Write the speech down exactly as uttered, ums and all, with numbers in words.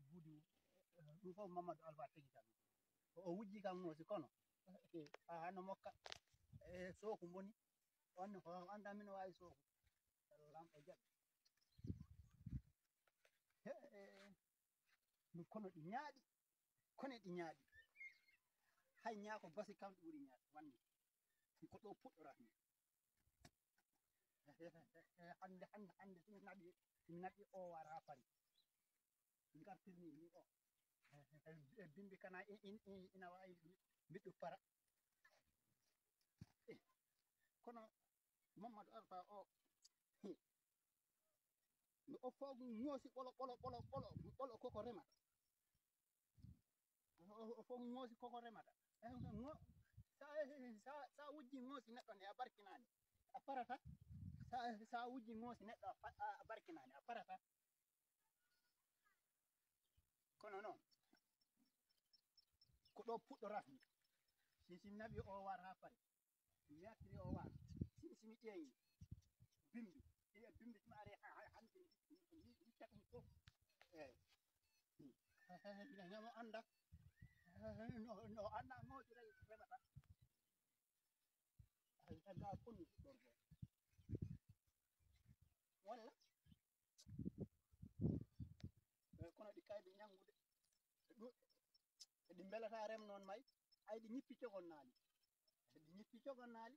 Buudi ɗum fof Mamadou Alpha tegi kam. O wujji kam ŋoosi kono. Aha, no mokka. E sooku mboni. On ko annda min waawi sooku. Lamɗo jaɓi. Kono ɗi ñaaɗi. Kone ɗi ñaaɗi. Hay ñaako gosi kam ɗi ɓuri ñaaɗi. Wanni. Ko ɗo puɗɗorata ni. Hannde, hannde, hannde, so mi naɓi, so mi naɓi o wara haa Paris. Ngartirni ni o. E bimbi kana ina waawi mbiɗo para. Kono Mamadou Alpha o, no o fof ŋoosi ɓolo, ɓolo, ɓolo, ɓolo, ɓolo koko remata. O fof ŋoosi koko remata. Sa, sa, sa wujji ŋoosi neɗɗo ne a barkinaani. A parata. Sa, sa wujji ŋoosi neɗɗo a barkinaani. A parata. Kono noon, ko ɗo puɗɗorata ni. Si, si mi naɓi o war haa pare. Mi yartiri o war. Si, si mi ƴeeŋi bimbi. Si e bimbi, si mi ari ha, ha, hannde mi, mi, mi itta ɗum fof. Eey. Ina ñamo annda. No, no annda ŋoosi rey remata. Ay, ay, ga konni fuɗɗorde. Walla? Eh, kono ɗi kayɓe ñanngude. Ɗi mbelata rem noon may. Ay, ɗi ñippi cogonnaali. Ɗi ñippi cogonnaali.